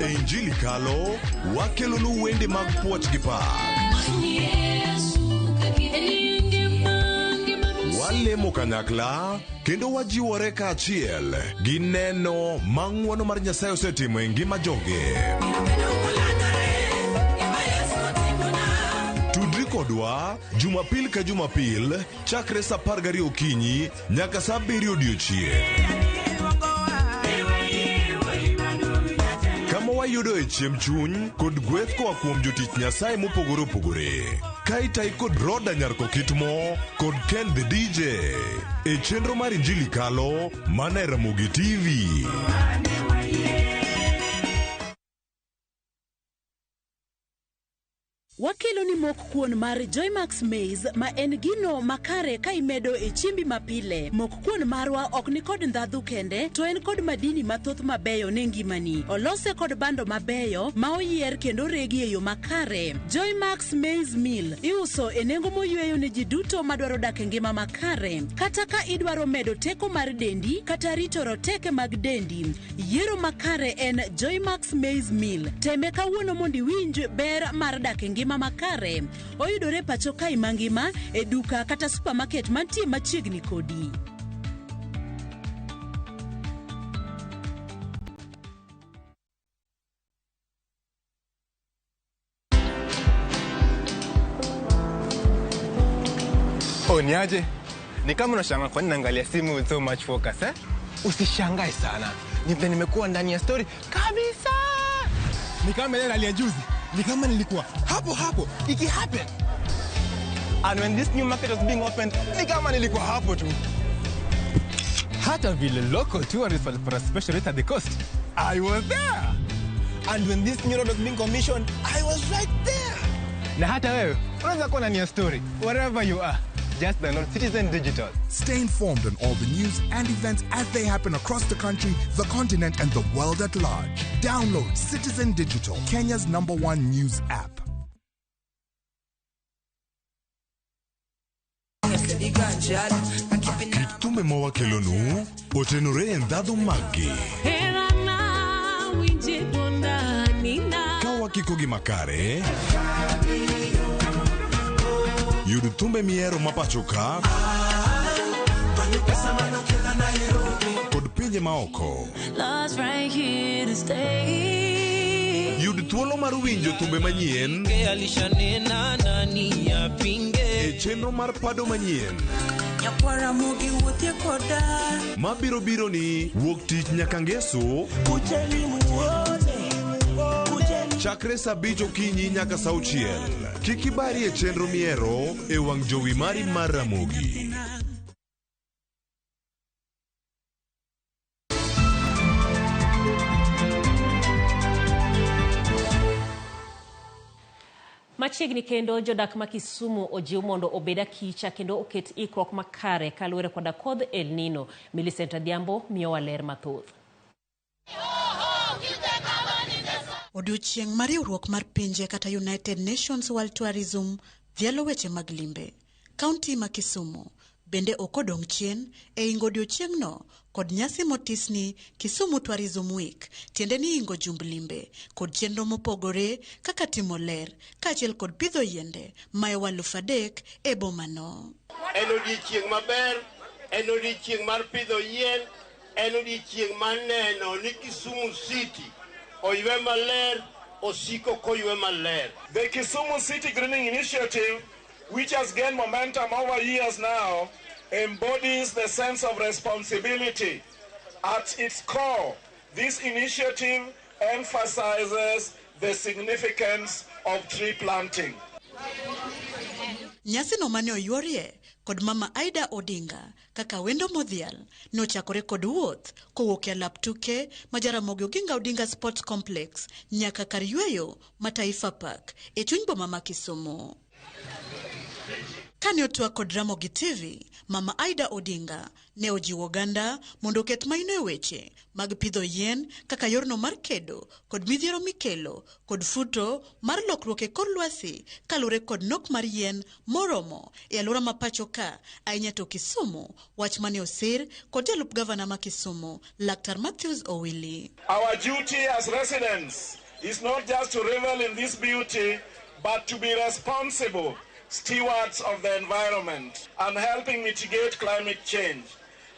E Injili kalo wakelonu wende mag puoch gi pak. Walemo kanyakla kendo wajiwore kaachiel gi neno ma ng'wono mar Nyasaye osetimo e ngima joge. Tudri kodwa Jumapil ka Jumapil chakre saa 12 okinyi nyaka saa 7 odiochieng'. Kama wayudo e chiemb chuny kod gweth koa kuom jotich Nyasaye mopogore opogore. Ka itai kod Roda Nyarko Kitmo kod Ken the DJ e chenro mar Injili Kalo mana e Ramogi TV. Wakelo ni mok kuon mar Joymax Maize ma en gino makare ka imedo e chiembi mapile. Mok kuon marwa ok ni kod ndhadhu kende, to en kod madini mathoth mabeyo ne ngimani. Olose kod bando mabeyo ma oyier kendo regi e yo makare. Joymax Maize Meal iuso e nengo moyweyo ne ji duto madwaro dak e ngima makare. Kata ka idwaro medo teko mar dendi kata rito roteke mag dendi, yiero makare en Joymax Maize Meal. Teme kawuono mondo iwinj ber mar dak e ngima makare. Oyudore pacho kae mangima e duka kata supermarket mantie machiegni kodi. Oh, niaje? Ni kama unashangaa kwa nini naangalia simu with so much focus, eh? Usishangae sana. Ni vile nimekuwa ndani ya story kabisa. Ni kama ile ya juzi. Ni kama nilikuwa hapo hapo iki happen. And when this new market was being opened, ni kama nilikuwa hapo tu. Hata vile local tourists for a special rate at the coast, I was there. And when this new road was being commissioned, I was right there. Na hata wewe unaweza kuwa ndani ya story wherever you are. Just download Citizen Digital. Stay informed on all the news and events as they happen across the country, the continent, and the world at large. Download Citizen Digital, Kenya's #1 news app. Kit thumbe ma wakelonu otenore e ndhadhu maggi. Ka wakikogi makare, yud thumbe mihero ma pacho ka kod pinje maoko. Yud thuolo mar winjo thumbe manyien e chenro mar pado manyien mabiro biro ni wuok tich nyaka ngeso Chakre saa 5 okinyi nyaka saa 6. Kik ibari e chenro miero e wang' jowi mari mar Ramogi. Machiegni kendo jodak ma Kisumu ojiw mondo obed akicha kendo oket ikruok makare kaluwore koda kodh El Nino. Millicent Adhiambo miyowa ler mathoth. Odiochieng' mar riwruok mar pinje kata United Nations World Tourism dhialo weche mag limbe. Kaunti ma Kisumu bende ok odong' chien e ingo odiochieng'no kod nyasi motisni Kisumu Tourism Week, tiende ni ingo jumb limbe kod chenro mopogore kaka timo ler kaachiel kod pidho yiende mayowa 3,000 e bomano. En odiochieng' maber, en odiochieng' mar pidho yien, en odiochieng' mar neno ni Kisumu City oywe maler, osiko koywe maler. The Kisumu City Greening Initiative, which has gained momentum over years now, embodies the sense of responsibility. At its core, this initiative emphasizes the significance of tree planting. Nyasino mane oyuorie kod Mama Aida Odinga kaka wendo modhial nochakore kod wuoth kowuok e alap tuke ma Jaramogi Oginga Odinga Sports Complex nyaka kar yweyo ma Taifa Park e chuny boma ma Kisumu. Kane otwak kod Ramogi TV, Mama Aida Odinga ne ojiwo oganda mondo oket maino e weche mag pidho yien kaka yorno mar kedo kod midhiero mikelo kod futo mar lokruok e kor lwasi kaluwore kod nok mar yien moromo e alwora ma pacho ka, ahinya to Kisumu, wach mane osir kod jalup gavana ma Kisumu, Laktar Matthews Owili. Our duty as residents is not just to revel in this beauty, but to be responsible stewards of the environment and helping mitigate climate change.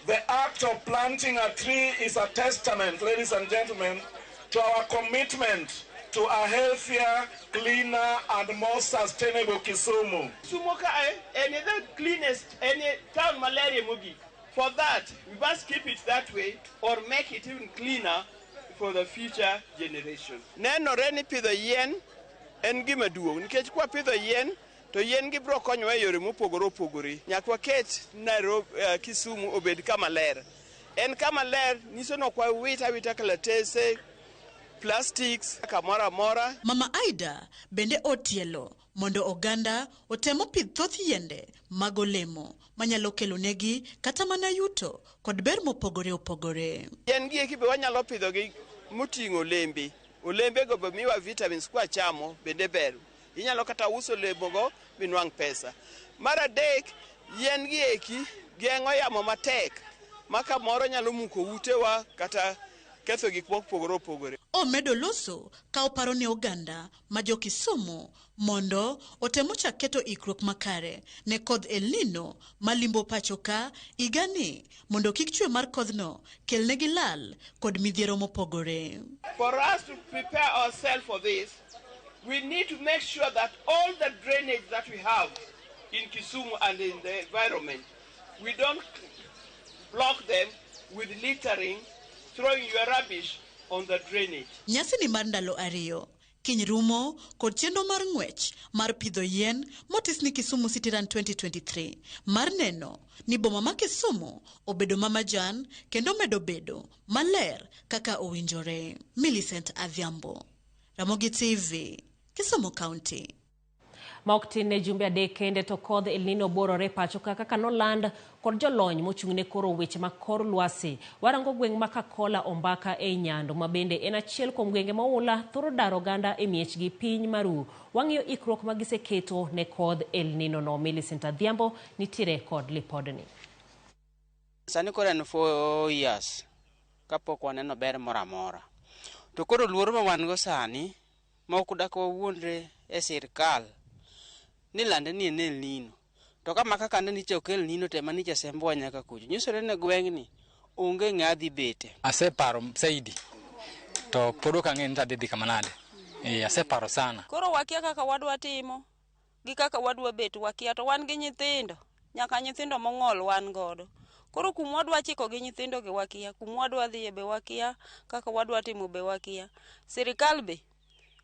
The act of planting a tree is a testament, ladies and gentlemen, to our commitment to a healthier, cleaner, and more sustainable Kisumu. Kisumu kae en the cleanest, en town malaria mogik. For that, we must keep it that way or make it even cleaner for the future generation. Nenore ni pidho yien en gima duong' nikech kwa pidho yien to yien gi biro konyowa e yore mopogore opogore. Nyaka waket Nairobi, Kisumu obed kama ler. En kama ler nyiso ni ok wawit awita kalatese, plastics kamoro amora. Mama Aida bende otielo mondo oganda otemo pidh thoth yiende mag olemo manyalo kelo negi kata mana yuto kod ber mopogore opogore. Yien gi eki be wanyalo pidhogi moting'o olembe. Olembego be miwa vitamins kwachamo bende ber. Inyalo kata uso olemogo minwang' pesa. Mar adek, yien gi eki geng'o yamo matek ma kamoro nyalo muko utewa kata ketho gik mopogore opogore. Omedo loso ka oparo ne oganda ma jo Kisumu mondo otemo chak keto ikruok makare ne kodh El Nino malimbo pacho ka higani mondo kik chwe mar kodhno kelnegi lal kod midhiero mopogore. For us to prepare ourselves for this, we need to make sure that all the drainage that we have in Kisumu and in the environment, we don't block them with littering, throwing your rubbish on the drainage. Nyasi ni mar ndalo 2 kiny rumo kod chenro mar ng'wech mar pidho yien motis ni Kisumu City Run 2023 mar neno ni boma ma Kisumu obedo ma majan kendo medo bedo maler kaka owinjore. Millicent Adhiambo, Ramogi TV, Kisumu County. Ma ok tin ne jumbe 3 kende to kodh El Nino borore pacho ka kaka noland kod jolony mochung'ne koro weche mag kor lwasi. Warango gweng' ma Kakola Ombaka ei Nyando ma bende en achiel kuom gwenge ma oula thoro daro oganda e miechgi piny maru. Wang'iyo ikruok ma giseketo ne kodh El Nino no. Millicent Adhiambo nitiere kod lipodni. Sani koro en 4 years kapok waneno ber moro amora. To koro luoro ma wan go sani ma ok dak wawuondre e sirkal ni lande ni en El Nino. To kama kaka ne niche ok El Nino to ema niche sembowa nyaka kucho. Nyisore ni gweng'ni onge ng'a dhi bete. Aseparo saidi to pod ok ang'eyo ni tadhi dhi kama nade. Aseparo sana. Koro wakia kaka wadwa timo gi kaka wadwa bet wakia to wan gi nyithindo. Nyaka nyithindo mong'ol wan godo. Koro kuma wadwa chiko gi nyithindo gi wakia, kuma wadwa dhiye be wakia, kaka wadwa timo be wakia. Sirikal be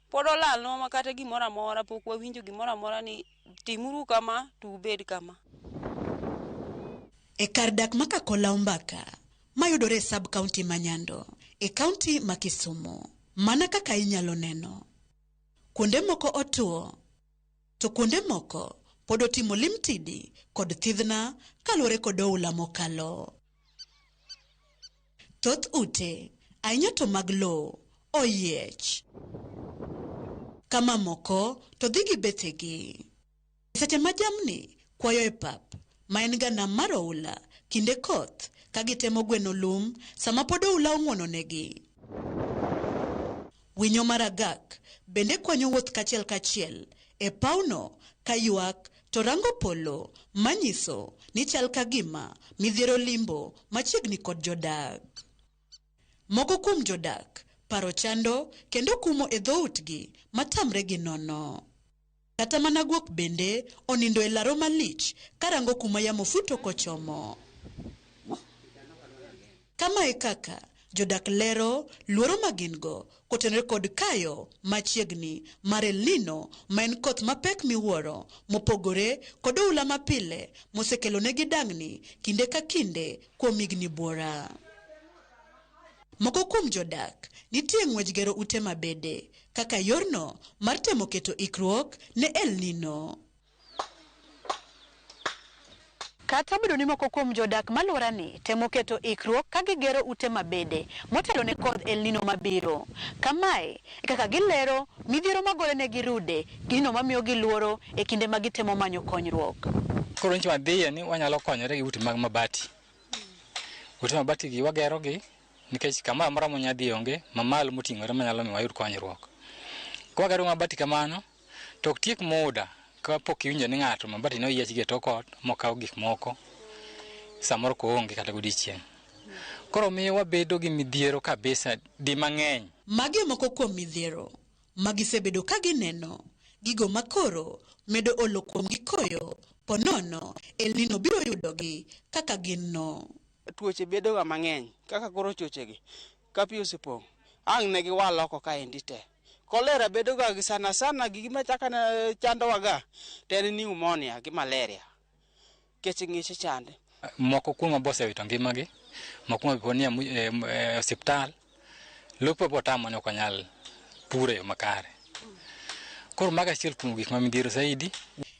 Pod olalnwa ma kata gimoro amora pok wawinjo gimoro amora ni timuru kama to ubed kama. E kar dak ma Kakola Ombaka, mayudore e sub county ma Nyando, e kaunti ma Kisumu. Mana kaka inyalo neno, kuonde moko otuo, to kuonde moko pod otimo limtidi kod thidhna kaluwore kod oula mokalo. Thoth ute, ahinya to mag lowo, oyiech. Kama moko to dhi gi bethegi. Seche ma jamni kwayo e pap, ma en ga nam mar oula kinde koth ka gitemo gweno lum sama pod oula ong'uono negi. Winyo mar agak bende kwanyo wuoth kachiel kachiel e pawno ka ywak to rango polo manyiso ni chal ka gima midhiero limbo machiegni kod jodak. Moko kuom jodak paro chando kendo kumo e dhoutgi matamre gi nono. Kata mana guok bende onindo e laro malich karango kuma yamo futo kochomo. Kama e kaka jodak lero luoro ma gin go kotenore kod kayo machiegni mar El Nino ma en koth mapek miwuoro mopogore kod oula mapile mosekelo negi dang'ni kinde ka kinde kuom higni buora. Moko kuom jodak nitie ng'wej gero ute mabede kaka yorno mar temo keto ikruok ne El Nino. Kata obedo ni moko kuom jodak malworani temo keto ikruok ka gigero ute mabede motelo ne kodh El Nino mabiro. Kamae e kaka gilero midhiero magore negi rude gino mamiyo gi luoro e kinde ma gitemo manyo konyruok. Koro nchi wadhiye ni wanyalo konyore gi ute mag mabati. Ute mabati gi wagero gi nikech kamoro amora mwanya dhi onge mamalo moting'ore manyalo miyo wayud konyruok. Kwagero mabati kamano to ok tiek muda kapok iwinjo ni ng'ato mabati ne oyiech gi e tok ot mokaw gik moko samoro koonge kata godiechieng'. Koro miyo wabedo gi midhiero kabisa di mang'eny. Magi e moko kuom midhiero ma gisebedo ka gineno, gigo makoro medo olo kuomgi koyo ponono El Nino biro yudogi kaka gin no. Tuoche bedo ga mang'eny kaka koro chochegi ka pi osepong' ang' ne giwal oko kaendi te. Kolera bedo ga gi sana sana gima chaka chandowa ga to en pneumonia gi malaria kech ng'ich chande. Moko kuom bo osewito ngimagi, moko be pod nie osiptal, lope bo otamo ni ok wanyal puro e yo makare. Koro mago achiel kuom gik ma midhiero zaidi.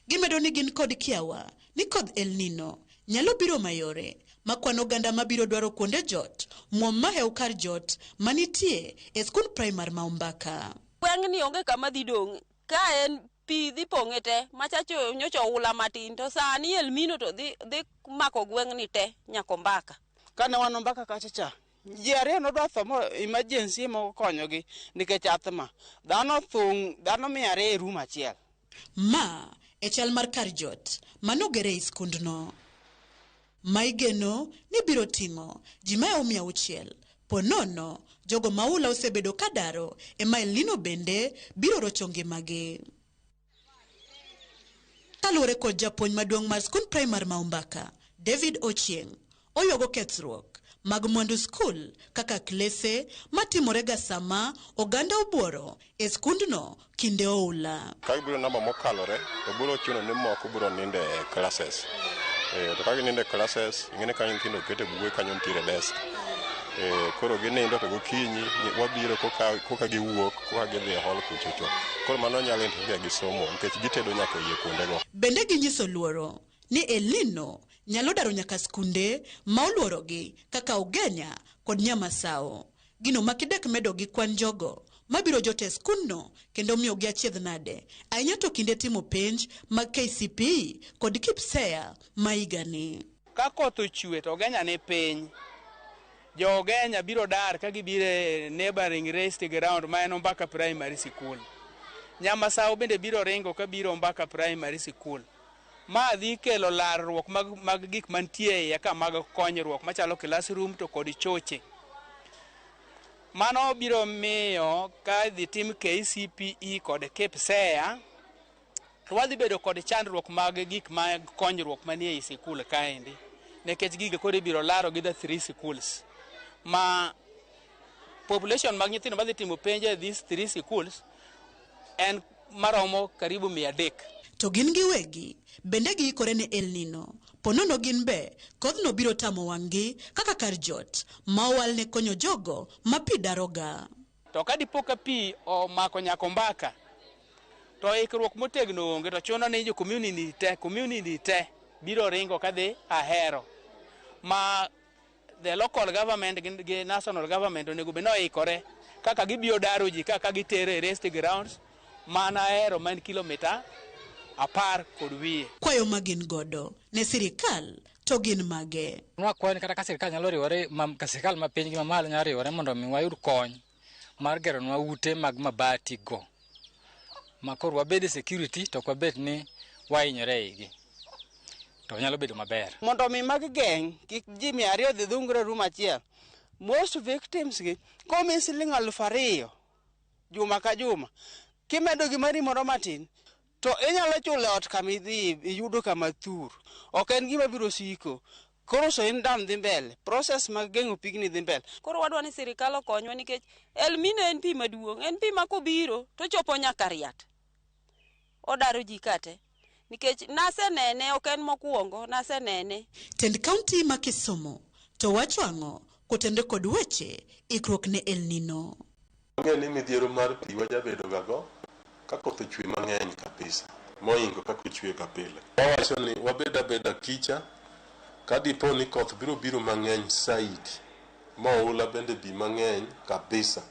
Gimedo ni gin kod kiawa ni kodh El Nino nyalo biro mayore ma kwan oganda mabiro dwaro kuonde jot muom mahew kar jot manitie e skund primar ma Ombaka. Gweng'ni onge kama dhi dong' ka en pi dhi pong'e te machacho nyocha oula matin to sani El Nino to dhi mako gweng'ni te nyaka Ombaka. Kane wan Ombaka kacha cha ji ariyo nodwa tho mo emergency ema okonyogi nikech athma. Dhano thung' dhano 200 e room achiel. Ma e chal mar kar jot manogere e skundno. Ma igeno ni biro ting'o ji mahewo 600 ponono jogo ma oula osebedo ka daro ema El Nino bende biro rocho ngimagi. Kaluwore kod japuonj maduong' mar skund primar ma Ombaka, David Ochieng', oywago kethruok mag mwandu skul kaka klese matimore ga sama oganda obuoro e skundno kinde oula. Ka gibiro namba mokalore to biro chuno ni moko biro nindo e classes. To ka ginindo e classes, ing'e ni kanyo nyithindo oket e buge kanyo nitiere desk. Koro ginindo to gokinyi wabiro koka giwuok koka gidhi e hall kuchocho. Koro mano nyalo interfere gi somo nikech gitedo nyaka e iye kuondego. Bende ginyiso luoro ni El Nino nyalo daro nyaka skunde ma oluorogi kaka Ugenya kod Nyamasao. Gino ma kidek medo gi kwan jogo mabiro jot e skundno kendo miyogi achiedh nade ahinya to kinde timo penj mag KCPE kod KPSEA ma higani. Ka koth ochwe to Ugenya ni piny. Jo Ugenya biro dar ka gibiro e neighboring raised ground ma en Ombaka Primary School. Nyamasao bende biro ringo ka biro Ombaka Primary School. Ma dhi kelo larruok mag gik mantie e iye ka mag konyruok machalo classroom to kod choche. Mano biro miyo ka idhi tim KCPE kod KPSEA to wadhi bedo kod chandruok mag gik mag konyruok manie ei sikul kaendi. Nikech gigo koro ibiro laro gi the 3 schools. Ma population mag nyithindo madhi timo penj e these 3 schools en maromo karibu 300. To gin giwegi bende giikore ne El Nino. Ponono gin be kodhno biro tamo wang'gi kaka kar jot ma owal ne konyo jogo ma pi daroga. To ka dipo ka pi omako nyaka Ombaka, to ikruok motegno onge, to chuno ni jo community te biro ringo kadhi Ahero. Ma the local government gi national government onego bed ni oikore kaka gibiro daro ji kaka gitere e rest grounds mana Ahero ma en kilomita 10.5. Kwayo ma gin godo ne sirikal to gin mage? Nwakwayo ni kata ka sirikal nyalo riwore, ka sirikal ma piny gi mamalo nyalo riwore mondo mi wayud kony mar geronwa ute mag mabati go, ma koro wabed e security to ok wabed ni wahinyore e igi, to nyalo bedo maber. Mondo mi mag geng' kik ji 200 dhi dhungre room achiel. Most victims gi komi siling 2,000 juma ka juma, kimedo gi mari moro matin to inyalo chulo ot kama idhi iyudo kama thur. Ok en gima biro siko. Koro so in dam dhi mbele, process mag geng'o pigni dhi mbele. Koro wadwa ni sirikal okonywa nikech El Nino en pi maduong', en pi ma kobiro to chopo nyaka Riat. Odaro ji kate. Nikech nasenene, ok en mokwongo, nasenene. Tend kaunti ma Kisumu to wacho ang'o kotenore kod weche ikruok ne El Nino? Wang'eyo ni midhiero mar pi wajabedo ga go ka koth ochwe mang'eny kabisa, mohingo kaka ochwe ga pile. Wawacho ni wabed abeda kicha ka dipo ni koth biro biro mang'eny saidi, ma oula bende bi mang'eny kabisa,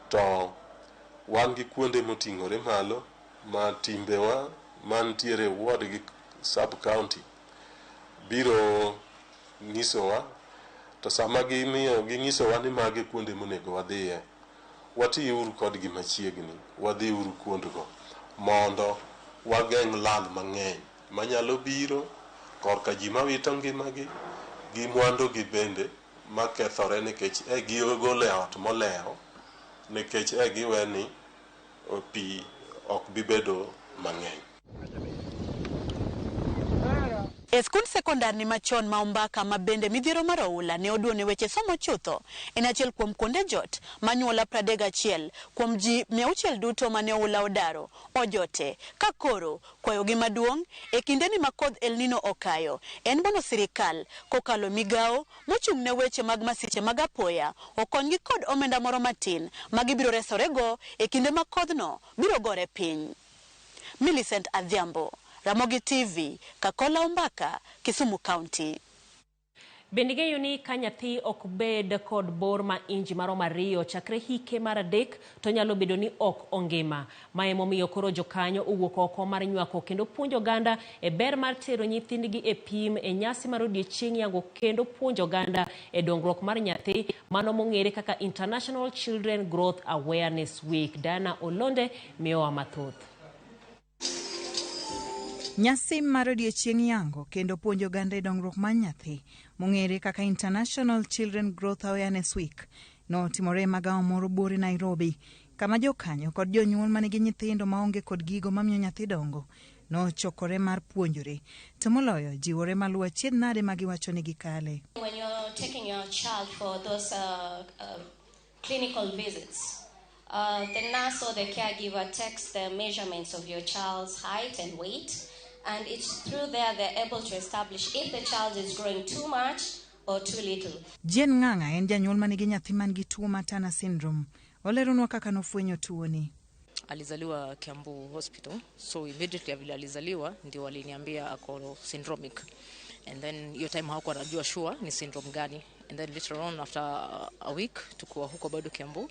to wan gi kuonde moting'ore malo ma timbewa mantiere ward gi sub county biro nyisowa, to sama gimiyo ging'isowa ni magi kuonde monego wadhiye, watiuru kodgi machiegni, wadhiuru kuondgo mondo wageng' lal mang'eny manyalo biro korka ji mawito ngimagi gi mwandugi bende makethore nikech e gigolo e ot molewo, nikech e giwe ni pi ok bi bedo mang'eny. E skund sekondar ni machon ma Ombaka ma bende midhiero mar oula ne oduone weche somo chutho, en achiel kuom kuonde jot manyuola 31 kuom ji 600 duto mane oula odaro ojote. Ka koro kwayogi maduong' e kindeni ma kodh El Nino okayo en mondo sirikal kokalo migawo mochung' ne weche mag masiche mag apoya okonygi kod omenda moro matin ma gibiro resorego e kinde ma kodhno biro gore piny. Millicent Adhiambo, Ramogi TV, Kakola Ombaka, Kisumu County. Bende ing'eyo ni ka nyathi ok bed kod bor ma inji maromo 2 chakre hike mar 3 to nyalo bedo ni ok ongima. Ma emomiyo koro jokanyo owuok oko mar nywako kendo puonjo oganda e ber mar tero nyithindgi e pim e nyasi mar odiechieng' yango kendo puonjo oganda e dongruok mar nyathi, mano mong'ere kaka International Children Growth Awareness Week. Diana Olonde miyowa mathoth. Nyasi mar odiechieng' yango kendo puonjo oganda e dongruok mar nyathi mong'ere kaka International Children Growth Awareness Week notimore e magawo moro buore Nairobi, kama jokanyo kod jonyuol manigi nyithindo maonge kod gigo mamiyo nyathi dongo nochokore mar puonjore, to moloyo jiwore maluwo achiedh nade ma giwacho ni gikale. When you're taking your child for those clinical visits, the nurse or the caregiver takes the measurements of your child's height and weight, and it's through there they're able to establish if the child is growing too much or too little. Jane Ng'ang'a en janyuol manigi nyathi man gi tuo mar Turner syndrome. Oleronwa kaka nofwenyo tuoni. Alizaliwa Kiambu Hospital, so immediately vile alizaliwa ndio waliniambia ako syndromic. And then hiyo time hawakuwa wanajua sure ni syndrome gani. And then later on after a week tukuwa huko bado Kiambu,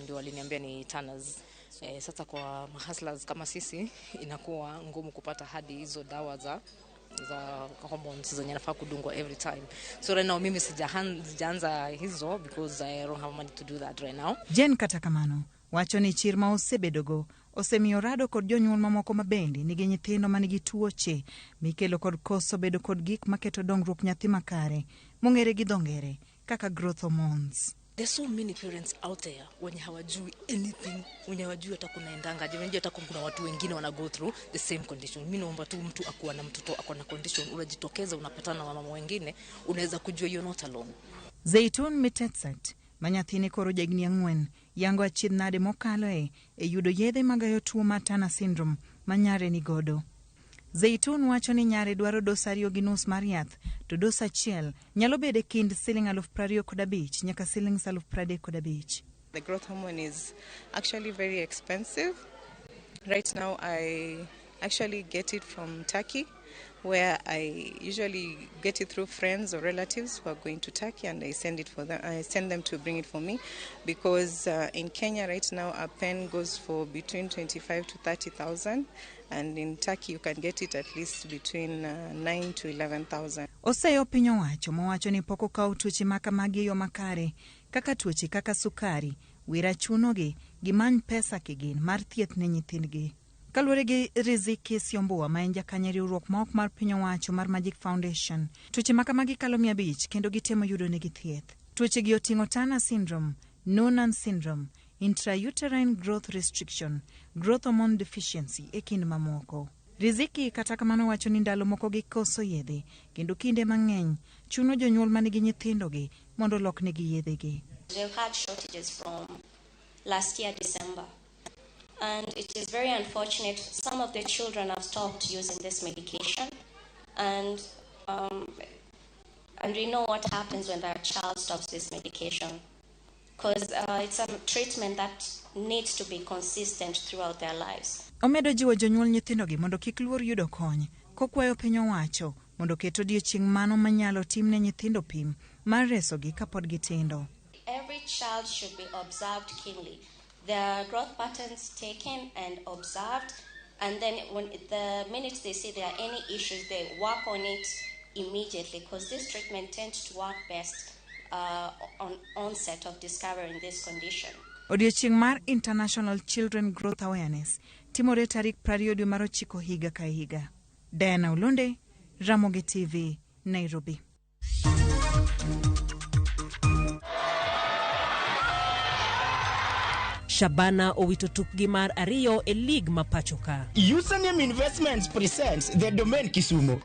ndio waliniambia ni Turner's. Sasa kwa mahustlers kama sisi inakuwa ngumu kupata hadi hizo dawa za hormones zenye nafaa kudungwa every time. So right now mimi sijaanza hizo because I don't have money to do that right now. Jane kata kamano wacho ni chir ma osebedogo osemiyo rado kod jonyuol mamoko mabende nigi nyithindo manigi tuoche mikelo kod koso bedo kod gik maketo dongruok nyathi makare mong'ere gi dho ngere kaka growth hormones. There's so many parents out there wenye hawajui anything, wenye hawajui hata kunaendanga, wenye hata kuna watu wengine wana go through the same condition. Mimi naomba tu mtu akuwa na mtoto ako na condition, unajitokeza unapatana na mama wengine, unaweza kujua you're not alone. Zeitun Mitetsat ma nyathine koro jahigni 4, yango achiedh nade mokaloe e yudo yedhe magayo tuo mar Turner syndrome ma nyare ni godo. Zeitun wacho ni nyare dwaro dos 2.5 mar yath, to dos achiel nyalo bedo e kind siling 25,000 nyaka siling 35,000. The growth hormone is actually very expensive. Right now I actually get it from Turkey, where I usually get it through friends or relatives who are going to Turkey, and I send it for them. I send them to bring it for me, because in Kenya right now a pen goes for between 25 to 30,000, and in Turkey you can get it at least between 9 to 11,000. Oseyo piny owacho mowacho ni pok okawo tuoche ma kamagi e yo makare kaka tuoche kaka sukari, wira chunogi gimany pesa kigin mar thieth ne nyithindgi. Kaluwore gi Riziki Siombua ma en jakanyo e riwruok ma ok mar piny owacho mar Magic Foundation, tuoche ma kamagi kalo 500 kendo gitemo yudo negi thieth. Tuoche gi oting'o Turner syndrome, Noonan syndrome, intrauterine growth restriction, growth hormone deficiency e kind mamoko. Riziki kata kamano wacho ni ndalo moko gikoso yedhe kendo kinde mang'eny chuno jonyuol manigi nyithindogi mondo oloknegi yedhegi. They've had shortages from last year, December. And it is very unfortunate. Some of the children have stopped using this medication. And we know what happens when their child stops this medication, because it's a treatment that needs to be consistent throughout their lives. Omedo jiwo jonyuol nyithindogi mondo kik luor yudo kony, kokwayo piny owacho mondo oket odiechieng' mano manyalo timne nyithindo pim mar resogi kapod gitindo. Every child should be observed keenly. Their growth patterns taken and observed, and then when the minute they see there are any issues, they work on it immediately, because this treatment tends to work best on onset of discovering this condition. Odiechieng' mar International Children Growth Awareness timore tarik 20 dwe mar 9 higa ka higa. Diana Olonde, Ramogi TV, Nairobi. Shabana owito tukgi mar 2 e lig ma pacho ka. Username Investments presents the Domain Kisumu.